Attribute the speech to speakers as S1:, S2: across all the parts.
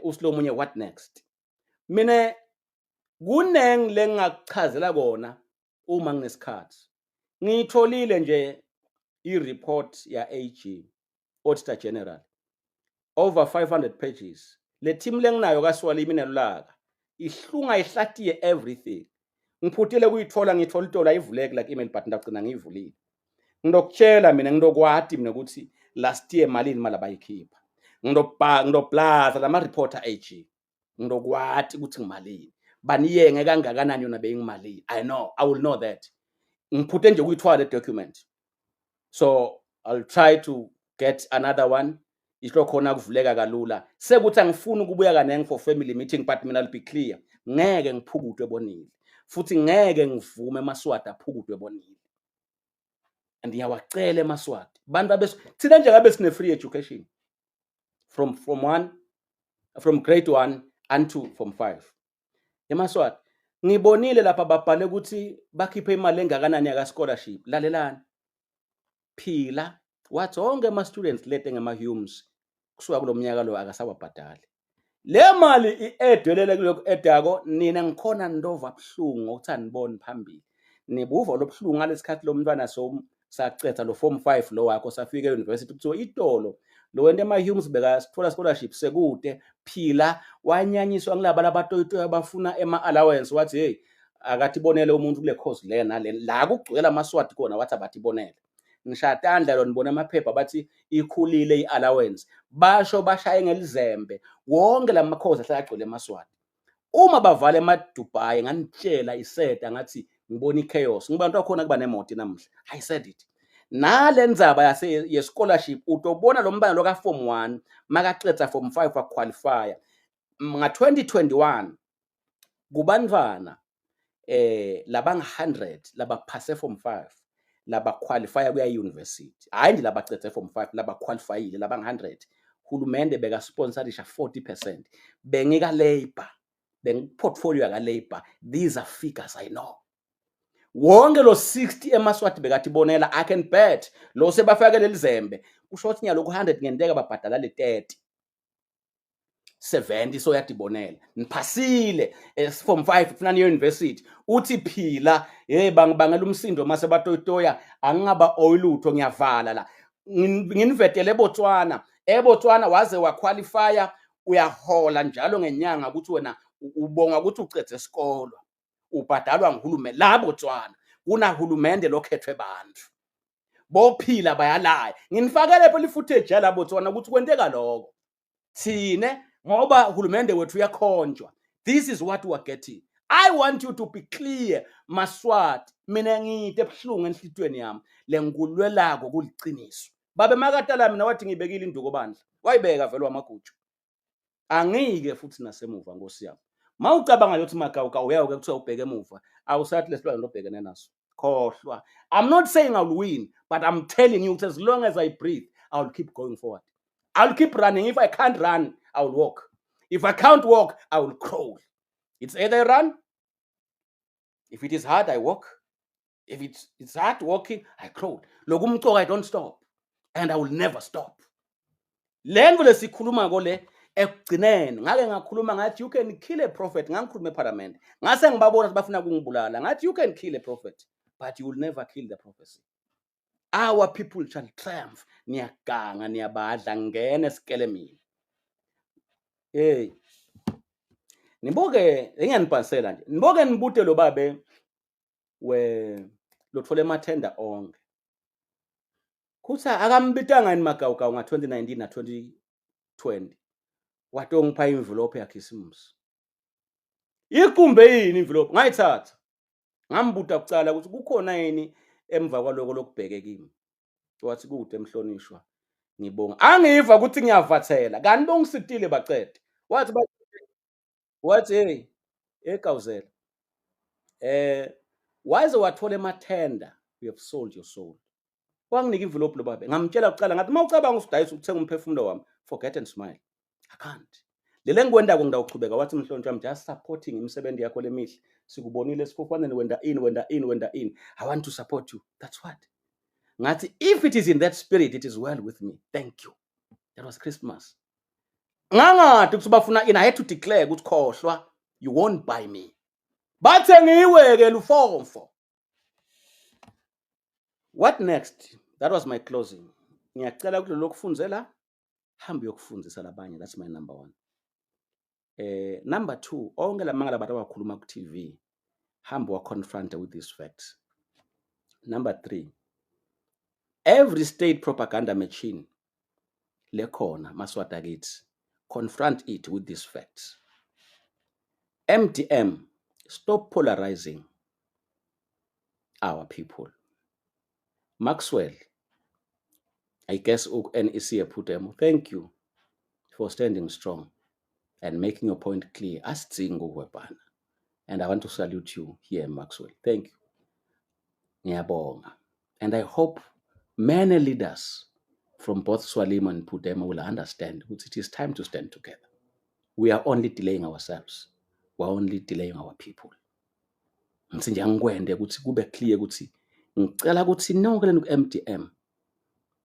S1: Usilomunye what next? Mina kunengi lengingakuchazela kona uma nginesikhathi. Ngiyitholile nje i-report ya AG, Auditor General, over 500 pages. Le team lenginayo kaSwalimi inelulaka, ihlunga ihlatiye everything. Ngiphuthile kuyithola, ngithola itolo ayivuleki like email, but ndagcina ngiyivulile. Ngidokutshela mina, ngidokwati mina ukuthi last year malini imali abayikhipha. Ngidoblaza lama reporter AG, ngidokwati ukuthi ngimalini, baniyenge kangakanani, yona beyingimalini. I know, I will know that. Ngiphuthe nje ukuyithola le document, so I'll try to get another one. Isho khona kuvuleka kalula sekuthi angifuni ukubuya kaningi for family meeting, but mina I'll be clear, ngeke ngiphukutwe bonile futhi ngeke ngivume emaswati aphukutwe bonile. And ngiyawacela emaswati, bantu abe thina nje ngabe sine free education from one, from grade 1 unto form 5. Emaswati, ngibonile lapha babhale ukuthi bakhiphe imali engakanani yaka scholarship. Lalelani, phila wathi onke ama students lete ngama HUMS kusuka kulomnyaka lo akasawabhadali. Le mali i-edwelele kulokhu edako. Nina ngikhona ndova buhlungu ngokuthi aniboni phambili, nibuva lobuhlungu ngalesikhathi lo mntwana so sacetha lo form 5 lo wakho, safika e-university, kuthiwa itolo lo wento ema-HUMS bekasithola scholarship sekude. Phila wanyanyiswa ngilaba labatoyitoya abafuna ema-allowance. Wathi, "Hey, akathi bonele umuntu kule course le nale la kugcwele amaswati khona." Wathi abathi bonele. Ngishaya tandla lo, nibona amaphepha, bathi ikhulile i-allowance, basho bashaye ngelizembe wonke la makhosi ahlala agcwele emaswati. Uma bavala emaDubai, nganitshela iseda, ngathi ngibona i-chaos, ngibantu akhona kuba nemoto namuhla. I said it. Nale ndzaba yase ye-scholarship, utobona lo mbana lo ka-form 1 makacedza form 5 waqualifya nga-2021 kubantwana labanga 100 labaphase form 5, labaqualifya kuya e-university, hhayi nje labacedze form 5, labaqualifyile labanga 100, hulumende bekasponsorisha 40%. Bengika Labour, bengiportfolio yaka Labour. These are figures I know. Wonke lo 60 emaswati bekathi bonela. I can bet lo sebafake lelizembe, kusho ukuthi nyalo ku 100 ngenteka babhadala le 30, 70. So yadibonela, niphasile form 5, kufuna niye university. Uthi phila, hey, bangibangela umsindo mase batoyitoya, angingaba oyilutho, ngiyavala la. Nginivetele eBotswana. EBotswana waze waqualifya, uyahola njalo ngenyanga ukuthi wena ubonga ukuthi ucedze isikolo, ubhadalwa nguhulumende la Botswana. Kunahulumende lokhethwe bantu bophila bayalaya. Nginifakele phela i-footage yala Botswana ukuthi kwenteka lokho. Thine ngoba uhulumende wethu uyakhonjwa, this is what we are getting. I want you to be clear, maswati. Mina ngide ebuhlungu enhlitweni yami, lengikulwelako kuliciniso. Babe makatala mina wathi ngibekile induko bandla, wayibeka vele wamaguju, angike futhi nasemuva. Nkosi yami, mawucabanga ukuthi magawugawu uyawuke kuthiwa ubheke emuva, awusathi lesilwane lobhekene naso, khohlwa. I'm not saying I'll win, but I'm telling you, as long as I breathe, I'll keep going forward. I'll keep running. If I can't run, I will walk. If I can't walk, I will crawl. It's either I run, if it is hard, I walk. If it's hard walking, I crawl. Lokumcoka, I don't stop and I will never stop. Le nto lesikhuluma ko le, ekugcineni ngake ngakhuluma ngathi, "You can kill a prophet." Ngangikhuluma eParliament, ngase ngibabona ukuthi bafuna ukungibulala. Ngathi, "You can kill a prophet, but you will never kill the prophecy. Our people shall triumph." Niyaganga, niyabadla, ngene esikele mina. Hey, nibuke, ngiyanibhalisela nje, nibuke, nibute lo babe we lothola emathenda onke kuthi akambitanga yini magawugawu nga-2019 na-2020, watongipha imvilophu yakhisimusi. Iqumbe yini imvilophu? Ngayithatha, ngambuta kucala ukuthi kukhona yini emva kwaloko lokubheke kimi. Wathi kude, emhlonishwa, ngibonga. Angiva ukuthi ngiyavathela kanti bongisitile bacede. Wathi wathi, "Hey, egawuzela, waze wathola emathenda, you have sold your soul." Wanginika imvilophu lo babe. Ngamtshela kucala ngathi, uma ucabanga usudayisa ukuthenga umphefumulo wami, forget and smile, I can't. Lele ngikwendako ngidawuchubeka. Wathi, "Mhlonishwa, I'm just supporting imisebenzi yakho lemihle. Sikubonile esifofaneni, wenda ini, wenda ini, wenda ini. I want to support you." That's what ngathi, "If it is in that spirit, it is well with me. Thank you." That was Christmas. Ngangadi ukuthi bafuna ini. I had to declare ukuthi khohlwa, you won't buy me. Bathe ngiweke lufomfo. What next? That was my closing. Ngiyacela kulolu lokufundzela, hamba uyokufundzisa labanye. That's my number one. Number 2, onke lamanga labantu abakhuluma ku TV, hamba wa confront with these facts. Number 3, every state propaganda machine lekhona Maswati akithi, confront it with these facts. MDM, stop polarizing our people. Maxwell, I guess NEC ePhudemo, thank you for standing strong and making your point clear. Asidzingi ukuhwebhana. And I want to salute you here, Maxwell. Thank you. Ngiyabonga. And I hope many leaders from both Swalimo and Pudemo will understand that it is time to stand together. We are only delaying ourselves. We are only delaying our people. Ngithi nje angikwende ukuthi kube clear ukuthi ngicela ukuthi nonke lenu ku-MDM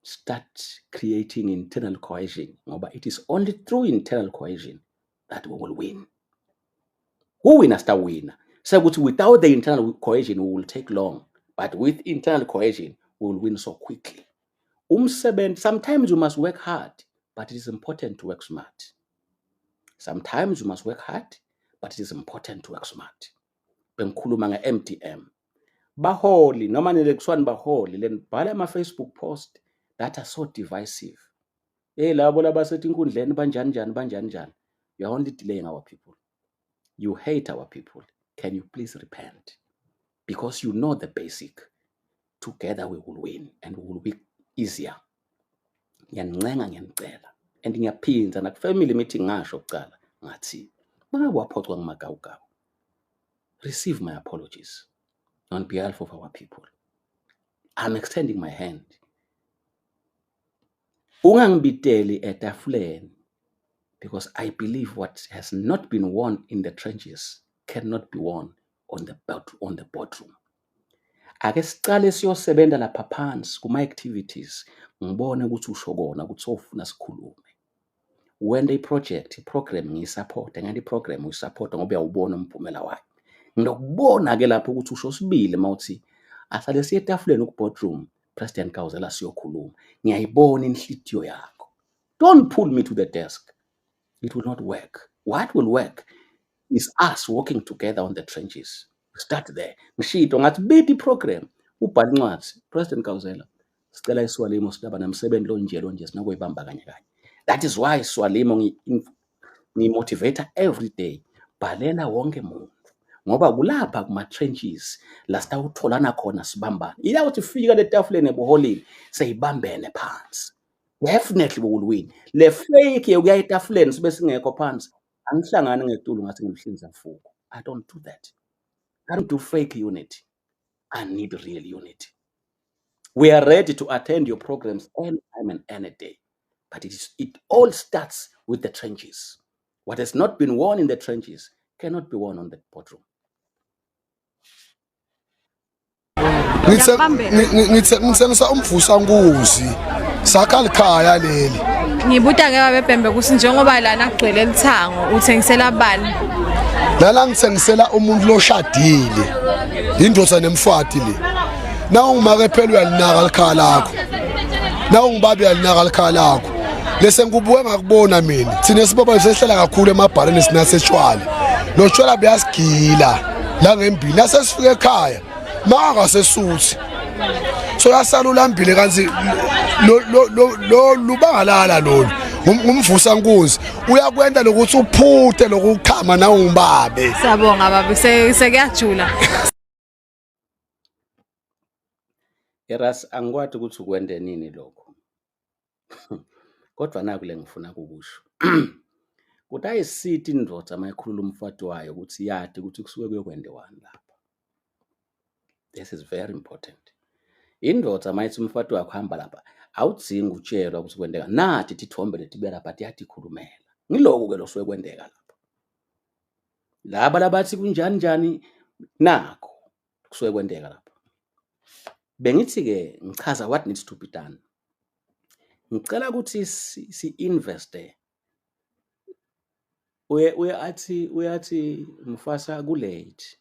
S1: start creating internal cohesion, ngoba it is only through internal cohesion that we will win. Kuwina sitawina. Sekuthi without the internal cohesion we will take long, but with internal cohesion we will win so quickly. Umsebenzi, sometimes you must work hard, but it is important to work smart. Sometimes you must work hard, but it is important to work smart. Bengikhuluma nge-MDM. Baholi, noma nilekiswani baholi, lenibhala ama-Facebook post that are so divisive. Hey, labo labasethi inkundleni banjani njani banjani njani. You are only delaying our people. You hate our people. Can you please repent? Because you know the basic. Together we will win and we will be easier. Ngiyanincenga, ngiyanicela. And ngiyaphinda naku-family meeting ngasho kucala ngathi mangabe waphocwa ngumagawugawu, receive my apologies on behalf of our people. I'm extending my hand. Ungangibiteli etafuleni, because I believe what has not been won in the trenches cannot be won on the boardroom. Ake sicale siyosebenza lapha phansi kuma activities, ngibone ukuthi usho kona ukuthi sofuna sikhulume. When the project, program ngiyisupport, ngani program uyisupport ngoba uyawubona umphumela wayo. Ngiyokubona ke lapho ukuthi usho sibili mawuthi asale siye etafuleni ku boardroom, President Gawuzela siyokhuluma. Ngiyayibona inhlitiyo yakho. Don't pull me to the desk. It will not work. What will work is us working together on the trenches. Start there. Ngishito ngathi bidi program, ubhala incwadi, President Gawuzela, sicela iSwalimo silaba nomsebenzi lonje lonje sinokuyibamba kanye kanye. That is why Swalimo ngi-motivate every day. Bhalela wonke umuntu. Ngoba kulapha kuma trenches la sitawutholana khona sibambane. Iyawuthi fika le tafuleni ebuholini seyibambene phansi. Definitely we will win. Le fake yokuya etafuleni sibe singekho phansi. Angihlangani ngetulo ngathi ngimhlinza mfuko. I don't do that. I don't do fake unity. I need real unity. We are ready to attend your programs anytime and any day. But it all starts with the trenches. What has not been won in the trenches cannot be won on the boardroom.
S2: Ngithengisa umvusa nkunzi sakha likhaya leli.
S3: Ngibuta ke babe Bhembe ukuthi njengoba lana kugcwele lithango uthengisela bani?
S2: Lana ngithengisela umuntu loshadile, indoda nemfati le. Na ungumake phela uyalinaka likhaya lakho, na ungubaba uyalinaka likhaya lakho. Lese ngikubuke ngakubona mina, thina sibaba sesihlala kakhulu emabhareni sinasetshwala, lo tshwala buyasigila la ngembili. Nasesifika ekhaya mangasesuthi so yasala ulambile kanti lo lubangalala lolu ngumvusa nkunzi uyakwenta lokuthi uphute lokukhama na ungibabe.
S3: Siyabonga babe, sekuyajula.
S1: Eras, angikwadi ukuthi ukwende nini lokho. Kodwa naku le ngifuna kukusho. Kuthi ayisithi indoda mayikhulula umfati wayo ukuthi yadi ukuthi kusuke kuyokwendewani lapha. This is very important. Indoda mayithi umfati wakho hamba lapha, awudzingi utshelwa ukuthi kwendeka. Nathi tithombe letibuya lapha tiyatikhulumela. Ngiloko ke losuke kwendeka lapha. Laba labathi kunjani njani nakho kusuke kwendeka lapha. Bengithi ke ngichaza what needs to be done. Ngicela ukuthi si-investe Uye uye athi uyathi Mufasa kulate.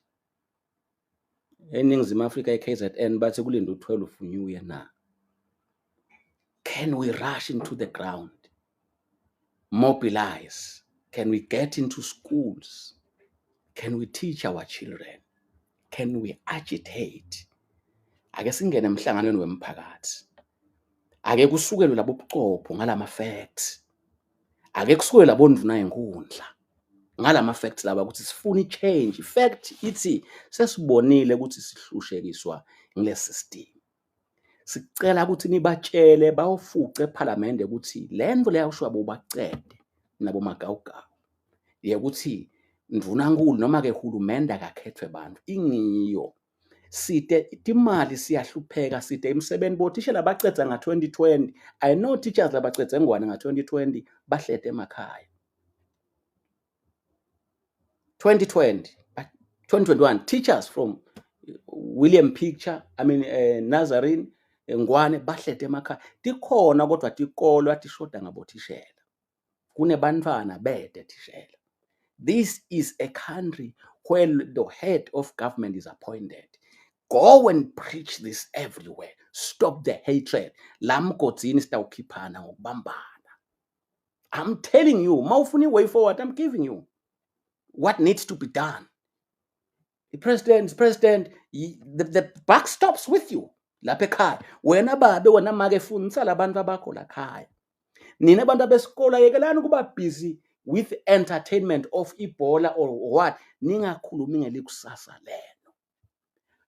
S1: ENingizimu Afrika eKZN bathi kulinde u-12 New Year na. Can we rush into the ground? Mobilize. Can we get into schools? Can we teach our children? Can we agitate? Ake singene emhlanganweni wemphakathi. Ake kusukelwe labo bucopho ngalama facts. Ake kusukelwe labo nduna yenkundla ngalama facts laba ukuthi sifuna i-change. Fact ithi sesibonile ukuthi sihlushekiswa ngile system. Sicela ukuthi nibatshele bawufuce ephalamende ukuthi le nto leyo usho bobacede nabo magawugawu yekuthi ndvunankulu noma ke hulumende akakhethwe bantu ingiyo site timali siyahlupheka site imisebenzi bothishela bacedza nga-2020 I know teachers labacedze ngwane nga-2020 bahlete emakhaya 2020 2021 teachers from William Picture I mean Nazarene Ngwane bahlete emakhaya tikhona kodwa tikolo atishoda ngabothishela kunebantfwana bete thishela this is a country where the head of government is appointed go and preach this everywhere stop the hatred la mgodzini sitawukhiphana ngokubambana I'm telling you mawufuna i-way forward I'm giving you what needs to be done the president president the buck stops with you lapha ekhaya wena babe wena make fundisa labantu abakho lakhaya nina abantu abesikole yekelani ukuba busy with entertainment of ibhola or what ningakhulumi ngelikusasa leno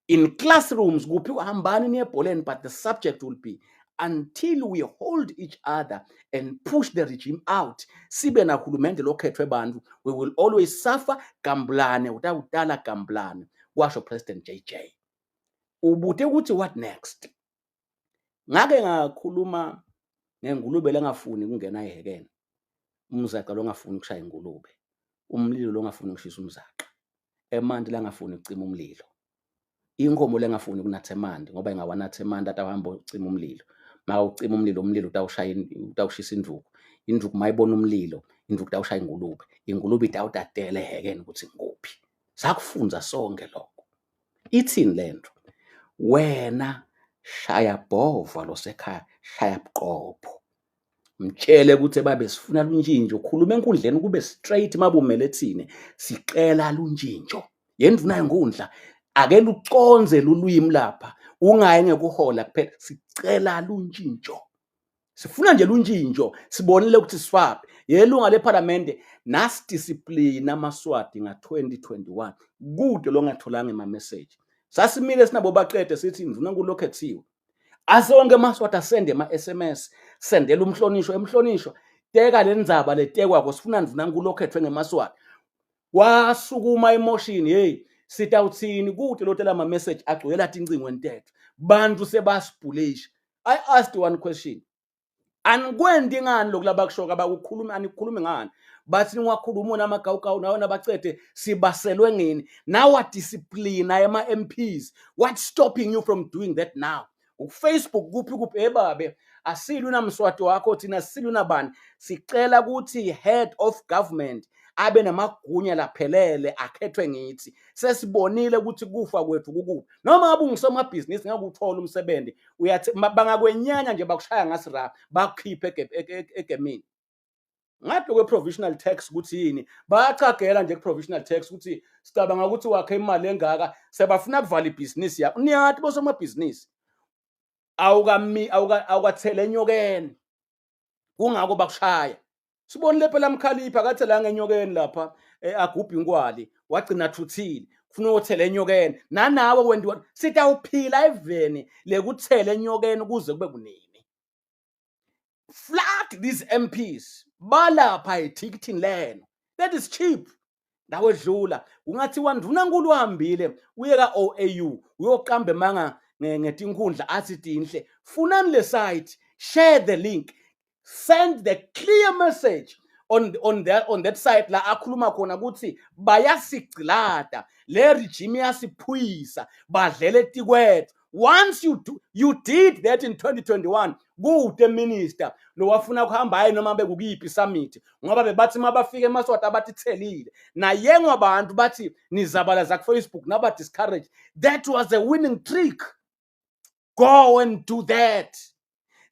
S1: in classrooms kuphi hambani niye ebholeni but the subject will be until we hold each other and push the regime out sibe nahulumende lokhethwe bantu we will always suffer gambulane utawutala gambulane kwasho President JJ ubute ukuthi what next ngake ngakhuluma ngengulube lengafuni ukungena ehhekeni umzaca longafuni ukushaya ingulube umlilo longafuni ukushisa umzaca emanti langafuni ukucima umlilo inkomo lengafuni ukunatha emanti ngoba ingawanatha emanti atawuhamba ucima umlilo mawucima umlilo umlilo utawushaya utawushisa induku induku mayibona umlilo induku itawushaya ingulube ingulube itawutatela ehhekeni ukuthi ngikuphi sakufunza sonke lokho ithini lento wena shaya bhova losekhaya shaya buqopho mtshele ukuthi babe sifuna luntshintsho khuluma enkundleni kube straight mabumele thine sicela luntshintsho yenduna yenkundla ake luconze lulwimi lapha ungayi ngekuhola kuphela sicela luntshintsho sifuna nje luntshintsho sibonile ukuthi sifaphi yelunga lephalamende nasidiscipline amaswati nga-2021 kude longatholanga ema-message sasimile sinabo baqede sithi induna kulokhethiwe ase wonke amaswati asende ama-SMS sendela umhlonishwa emhlonishwa teka le ndzaba letekwako sifuna ndvunankulu okhethwe ngemaswati kwasukuma emotion hey sitawuthini kude lotela ama-message agcwela tincingo entetho bantu sebasibhulisha I asked one question anikwenti ngani lokhu labakushoka abakukhulumi anikhulumi ngani bathi niwakhuluma wona amagawugawu nawo nabacede sibaselwe ngini nawa discipline ema-MPs what's stopping you from doing that now ukufacebook kuphi kuphi ebabe asilwi namswati wakho thina silwi nabani sicela ukuthi head of government abe namagunya laphelele akhethwe ngithi sesibonile ukuthi kufa kwethu kukuphi noma ngabe ungusomabhizinisi ngeke uthole umsebenzi uyathi bangakwenyanya nje bakushaya ngasira bakukhiphe egemini ngathi kwe-provisional tax ukuthi yini bayachagela nje ku-provisional tax ukuthi sicabanga ukuthi wakhe imali engaka sebafuna kuvala ibhizinisi yakho niyathi bosomabhizinisi awukami awukathele enyokeni kungako bakushaya sibonile phela mkhalipha akathelanga enyokeni lapha agubha inkwali wagcina athuthile kufuna uyothela enyokeni nanawe wentiwa sitawuphila eveni lekuthela enyokeni kuze kube kunini flood these MPs balapha ethikithini leno that is cheap ndawo edlula kungathiwa ndunankulu uhambile uye ka-OAU uyoqamba emanga ngetinkundla athi tinhle funani le site share the link send the clear message on that site la akhuluma khona ukuthi bayasigcilada le regime yasiphuyisa badlele tikwethu once you do you did that in 2021. Kute minister lowafuna kuhamba hayi noma bekukuyiphi summit ngoba bebathi mabafika emaswati abatithelile nayengwa abantu bathi nizabalaza ku Facebook naba discourage. That was a winning trick. Go and do that.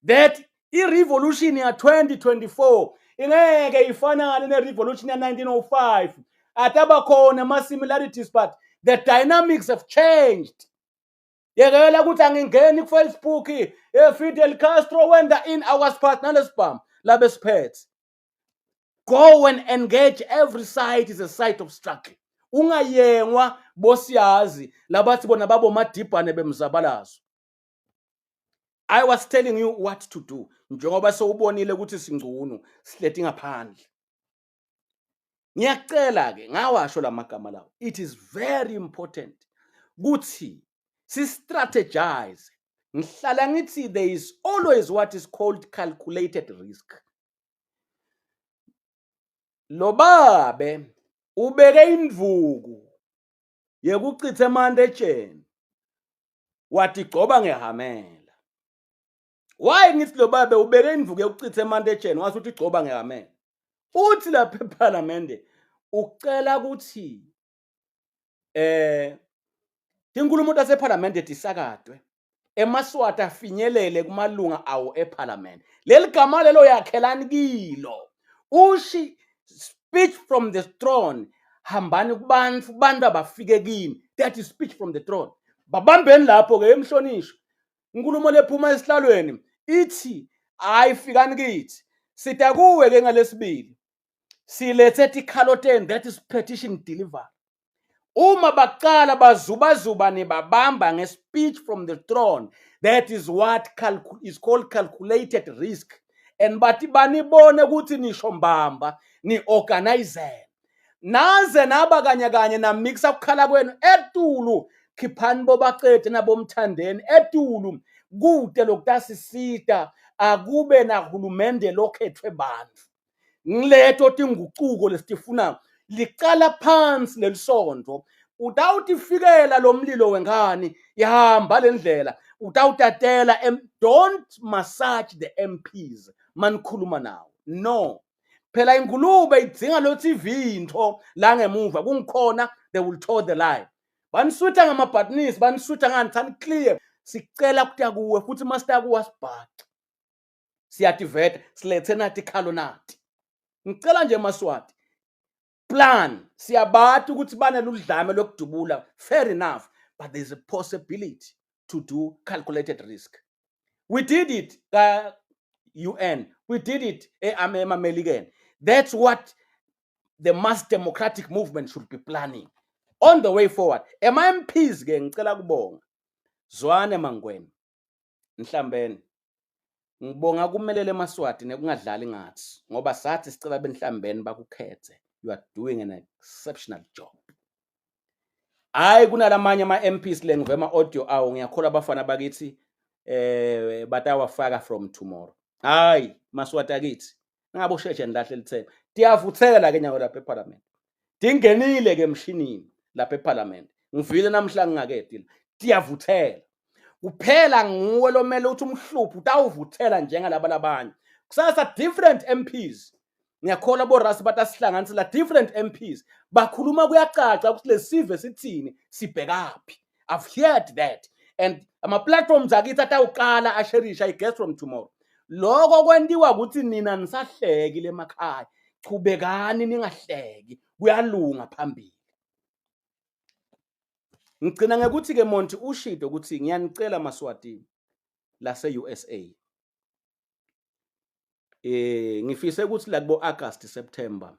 S1: That i-revolution ya-2024 ingeke ifanane ne-revolution ya-1905. Atabakhona ama-similarities, but the dynamics have changed. Yekela ukuthi angingeni ku-Facebook, Fidel Castro wenda in our spot nalesibhamu labesiphethe. Go and engage. Every site is a site of struggle. Ungayengwa bosiyazi labathi bona babomadibhane bemzabalazo. I was telling you what to do njengoba sewubonile ukuthi singcono sihleti ngaphandle. Ngiyacela ke ngawasho lamagama lawo. It is very important kuthi si strategize. Ngihlala ngithi there is always what is called calculated risk. Lo babe ubeke indvuku yekuchitha emanti etsheni watigcoba ngehamela. Why ngithi lo babe ubeke indvuku yokuchitha emanti etsheni wase uthi igcoba ngehamela? Uthi lapha ePhalamende ucela ukuthi tinkulumo tasePhalamende tisakadwe, emaSwati afinyelele kumalunga awo ePhalamende. Leli gama lelo yakhelani kilo. Ushi speech from the throne, hambani kubantu, bantu abafike kini. That is speech from the throne. Babambeni lapho ke emhlonishwa. Inkulumo lephuma esihlalweni ithi hayi fikani kithi. Sita kuwe ke ngalesibili. Silethe tikhalo tenu, that is petition delivery. Uma baqala bazubazuba nibabamba nge-speech from the throne, that is what is called calculated risk. And bathi banibone ukuthi nisho mbamba ni-organize. Naze naba kanye kanye namixa ukukhala kwenu etulu, khiphani bobacede nabomthandeni etulu kude lokutasisita akube nahulumende lokhethwe bantu. Ngileto tingucuko lesitifuna licala phansi lelisonto. Utawutifikela lo mlilo wengane ihamba lendlela utawutatela. Don't massage the MPs manikhuluma nawo. No, phela ingulube idzinga lothi ivintho la ngemuva kungikhona, they will toe the line. Banisutha ngamabhatinisi, banisutha ngani, thani clear. Sicela kuta kuwe futhi masita kuwe sibhace. Siyativeta silethe nathi ikhalo nathi. Ngicela nje Maswati plan, siyabati ukuthi baneludlame lokudubula, fair enough, but there's a possibility to do calculated risk. We did it ka UN, we did it eMamelikeni. That's what the mass democratic movement should be planning on the way forward. Ema MPs ke ngicela kubonga Zwane Mangweni Nhlambeni. Ngibonga kumelele emaSwati nekungadlali ngathi ngoba sathi sicela benhlambeni bakukhethe. You are doing an exceptional job. Hayi kunalamanye ama MPs le ngivema audio awo, ngiyakholwa abafana bakithi batawafaka from tomorrow. Hayi Maswati akithi ngabe usheshe nilahle lithemba. Tiyavuthela ke nyawo lapha eParliament. Dingenile ke emshinini lapha eParliament. Ngivile namhla ngingakedi. Tiyavuthela. Kuphela nguwe lomele uthi umhluphi utawuvuthela njengalaba labanye. Kusasa different MPs. Ngiyakholwa bo Rasi batasihlanganisela different MPs. Bakhuluma kuyacaca ukuthi lesive sithini, sibhekaphi. I've heard that. And ama platforms akithi atawuqala asherisha, I guess from tomorrow. Lokho kwentiwa ukuthi nina nisahleki lemakhaya. Chubekani ningahleki, kuyalunga phambili. Ngigcina ngekuthi ke Monty ushido ukuthi ngiyanicela Maswati lase USA. Ngifise ukuthi la kubo August September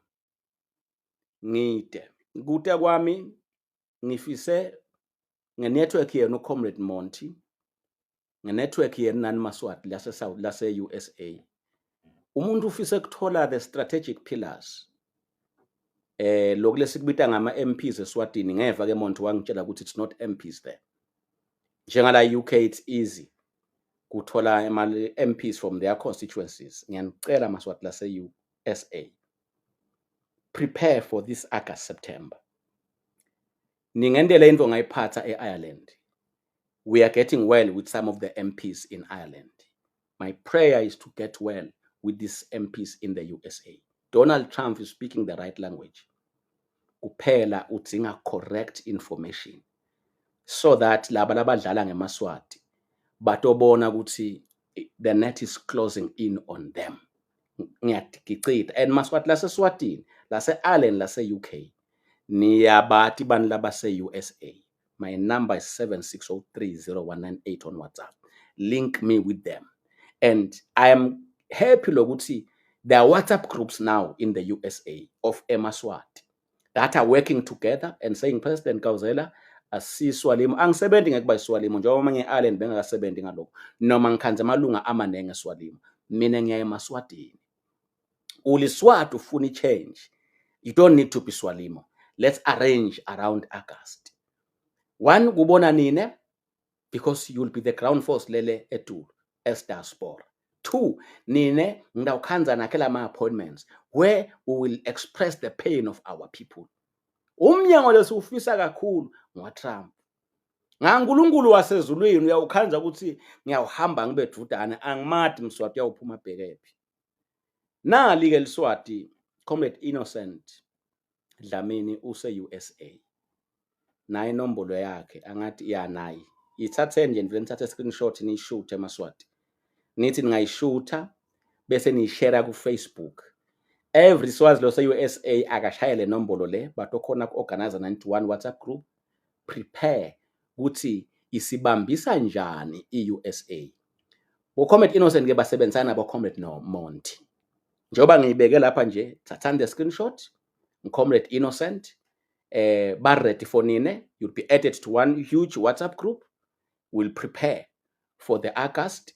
S1: ngide kude kwami, ngifise ngenetwork yenu Comrade Monty, ngenetwork yenu nani Maswati lase South lase USA. Umuntu ufise ukuthola the strategic pillars lokhu lesikubita ngama MPs eSwatini. Ngeva ke Monty wangitshela ukuthi it's not MPs there. Njengala UK it's easy kuthola ama MPs from their constituencies. Ngiyanicela Maswati lase USA, prepare for this August September. Ningendele into ngayiphatha eIreland. We are getting well with some of the MPs in Ireland. My prayer is to get well with these MPs in the USA. Donald Trump is speaking the right language. Kuphela udzinga correct information so that laba labadlala ngemaswati batobona ukuthi the net is closing in on them. Ngiyagicita and maswati laseSwatini, lase-Ireland, lase-UK, niyabati bani labase-USA. My number is 76030198 on WhatsApp. Link me with them. And I am happy lokuthi there are WhatsApp groups now in the USA of Emaswati that are working together and saying, President Gawzela, asiswalimo angisebenzi ngekuba iswalimo njengoba amanye e-Ireland bengakasebenzi ngalokho noma ngikhanze amalunga amanengi eswalimo. Mina ngiya emaswatini. Uliswati ufuna i-change. You don't need to be swalimo. Let's arrange around August. One, kubona nine, because you'll be the ground force lele etulu as diaspora. Two, nine ngidawukhanza nakhe lama appointments where we will express the pain of our people. Umnyango lesiwufisa kakhulu ngwa Trump. NgaNkulunkulu wasezulwini uyawukhanza ukuthi ngiyawuhamba ngibe dudane angimadi Mswati uyawuphuma bhekephi. Nali ke liswati Comrade Innocent Dlamini use USA. Nayi inombolo yakhe angathi ya nayi. Ithatheni nje nivele nithathe screenshot niyishuthe emaswati. Nithi ningayishutha bese niyishare ku Facebook. Every Swazi lose USA akashayele nombolo le batokhona ku-organize 91 WhatsApp group. Prepare ukuthi isibambisa njani i-USA. Bo Comrade Innocent ke basebenzisana nabo Comrade no Monty. Njengoba ngiyibeke lapha nje, thathani the screenshot, Comrade Innocent, ba ready for nine, you'll be added to one huge WhatsApp group. We'll prepare for the August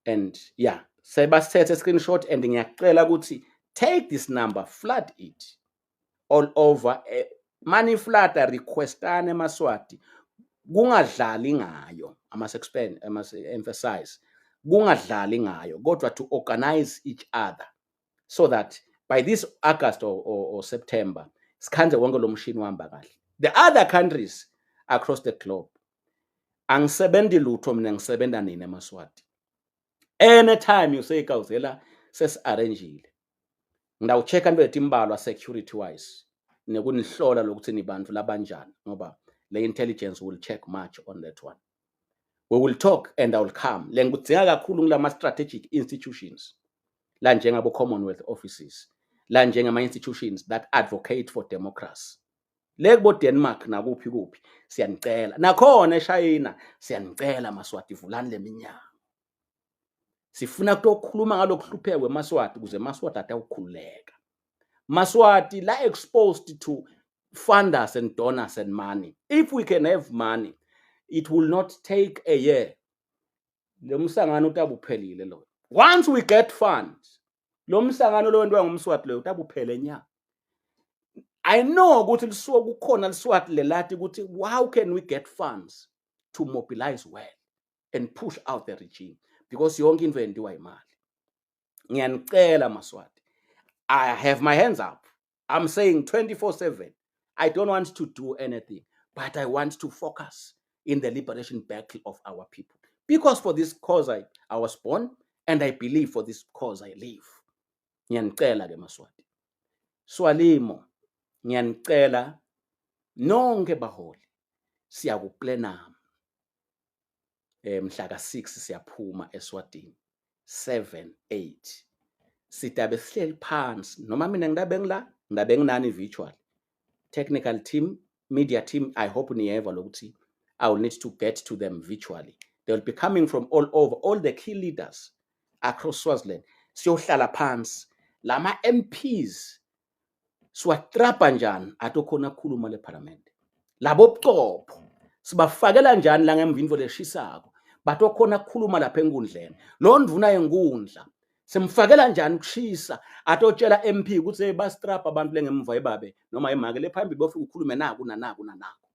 S1: and yeah, sebasithethe screenshot and ngiyacela ukuthi take this number, flood it all over. Money flood requestane emaswati kungadlali ngayo. I must expand, I must emphasize kungadlali ngayo kodwa to organize each other so that by this August or September sikhanze wonke lo mshini uhamba kahle. The other countries across the globe, angisebenzi lutho mina, ngisebenza nini emaswati. Anytime you say Gawzela, sesi-arrangile, ngidawucheck-a into etimbalwa security wise nekunihlola lokuthi nibantu labanjani ngoba le intelligence will check much on that one. We will talk and I will come. Le ngikudzinga kakhulu ngilama strategic institutions la njengabo Commonwealth offices, la njengama institutions that advocate for democracy le kubo Denmark nakuphi kuphi. Siyanicela nakhona eShayina, siyanicela maswati, vulani leminyango, sifuna kutokhuluma ngalokuhlupheka kwemaswati ukuze maswati atawukhululeka. Maswati la exposed to funders and donors and money. If we can have money, it will not take a year, lo msangano utabuphelile lo. Once we get funds, lo msangano lo wentiwa ngumswati loyo utabuphele nya. I know ukuthi lisuke kukhona liswati lelati ukuthi how can we get funds to mobilize well and push out the regime, because yonke into yenziwa imali. Ngiyanicela maswati, I have my hands up. I'm saying 24/7, I don't want to do anything, but I want to focus in the liberation battle of our people, because for this cause I was born and I believe for this cause I live. Ngiyanicela ke maswati. Swalimo, ngiyanicela nonke baholi, siya ku plenum mhla ka-6, siyaphuma eSwatini 7 8, sidabe sihleli phansi noma mina ngidabe ngila, ngidabe nginani virtual technical team, media team. I hope niyeva lokuthi I will need to get to them virtually. They will be coming from all over, all the key leaders across Swaziland. Siyohlala phansi lama MPs siwatrapa njani atokhona ukukhuluma le parliament, labo bucopho sibafakela njani la ngemva intfo leshisako batokhona ukukhuluma lapha enkundleni, lo ndvuna yenkundla simfakela njani kushisa atotshela MP ukuthi hey, bastrap abantu lengemva ebabe noma imake lephambili bofika ukhulume naku nanaku nanaku.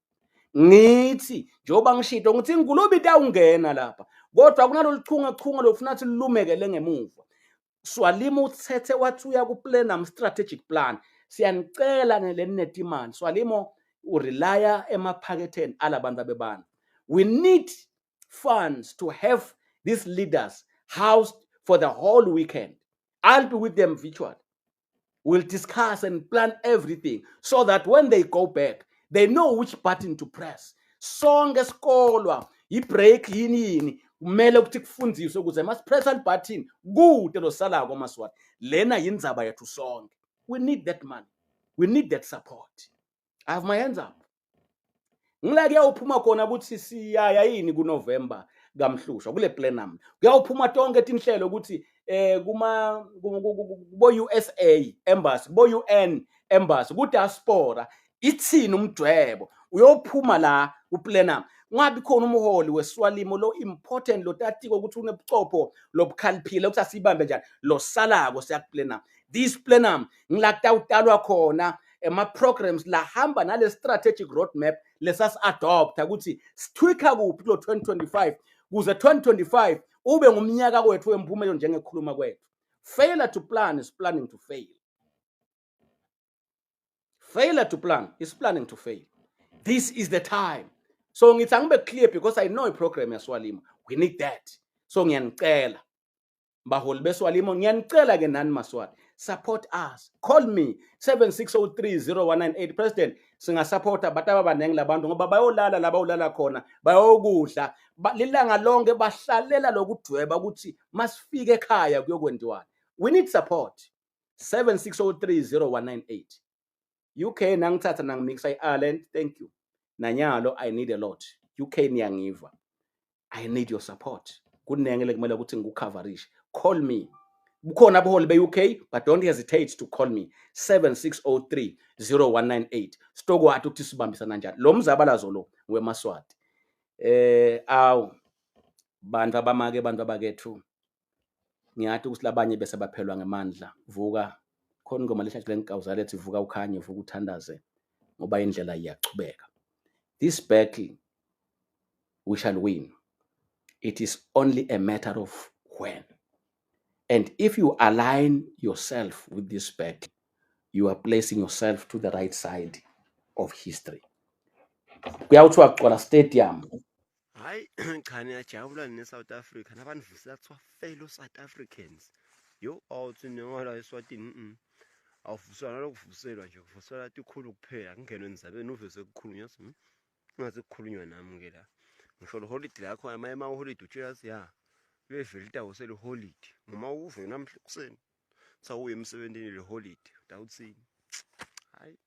S1: Ngithi njengoba ngishito ngithi ingulube itawungena lapha kodwa kunalolu chunga chunga lofuna ukuthi lilumeke ngemuva. Swalimo uthethe wathi uya ku plenum strategic plan. Siyanicela nelenetimali, Swalimo urelya emaphaketheni alabantu abebantu. We need funds to have these leaders housed. for the whole weekend. I'll be with them virtually. We'll discuss and plan everything so that when they go back, they know which button to press. Sonke sikolwa i-break yini yini kumele ukuthi kufundiswe ukuze masipressa button kude losalako maswati. Lena yindzaba yethu sonke. We need that money. We need that support. I have my hands up. Ngila kuyawuphuma khona ukuthi siyaya yini kuNovember kaMhlushwa kule plenum. Kuyawuphuma tonke tinhlelo ukuthi kuma kubo USA embassy, kubo UN embassy, ku diaspora ithini umdwebo uyophuma la ku plenum. Kungabi khona umholi weswalimo lo important lo tatiko ukuthi unebucopho lobukhaliphile ukuthi asibambe njani lo salako siya ku plenum. This plenum ngila kutawutalwa khona ema programs lahamba nale strategic roadmap lesasi adopta ukuthi sitwika kuphi kulo 2025 kuze 2025 ube ngumnyaka wethu wempumelelo njengekhuluma kwethu. Failure to plan is planning to fail. Failure to plan is planning to fail. This is the time. So ngithi angibe clear because I know i-program yaSwalimo. We need that. So ngiyanicela baholi beSwalimo, ngiyanicela ke nani Maswati, support us. Call me 76030198. President, singasupporta abantu ababaningi labantu ngoba bayolala la bawulala khona, bayokudla lilanga lonke bahlalela lokudweba ukuthi masifike ekhaya kuyokwentiwani. We need support. 76030198. UK nangithatha nangimixa i-Ireland, thank you. Nanyalo I need a lot. UK niyangiva. I need your support. Kunenge lekumele ukuthi ngikucoverishe. Call me. Bukhona abuholi be-UK but don't hesitate to call me 7603 0198. Sitokwati ukuthi sibambisana njani. Lo mzabalazo lo wemaswati. Awu bantu abamake bantu abakethu. Ngiyathi ukuthi labanye bese baphelwa ngemandla. Vuka khona ingoma lehlatshwe lenkawuza lethi vuka ukhanye vuka uthandaze ngoba indlela iyachubeka. This battle we shall win. It is only a matter of when. And if you align yourself with this battle, you are placing yourself to the right side of history. Kuyawuthiwa kugcwala stadium.
S4: Hayi cha, niyajabula nine-South Africa nabanivusela kuthiwa fellow South Africans. Yo, awuthi ningala eSwatini awuvuselwa nalokuvuselwa nje, kuvuselwa tikhulu kuphela, kungenwe endzabeni uveze kukhulunywa Kungaze kukhulunywa nami-ke la. Ngisho le holidi lakho amanye amaholidi utshela athi ya levele itawo seliholidi noma uve namhla ekuseni sawuye emsebenzini le holidi utawuthini? Hayi.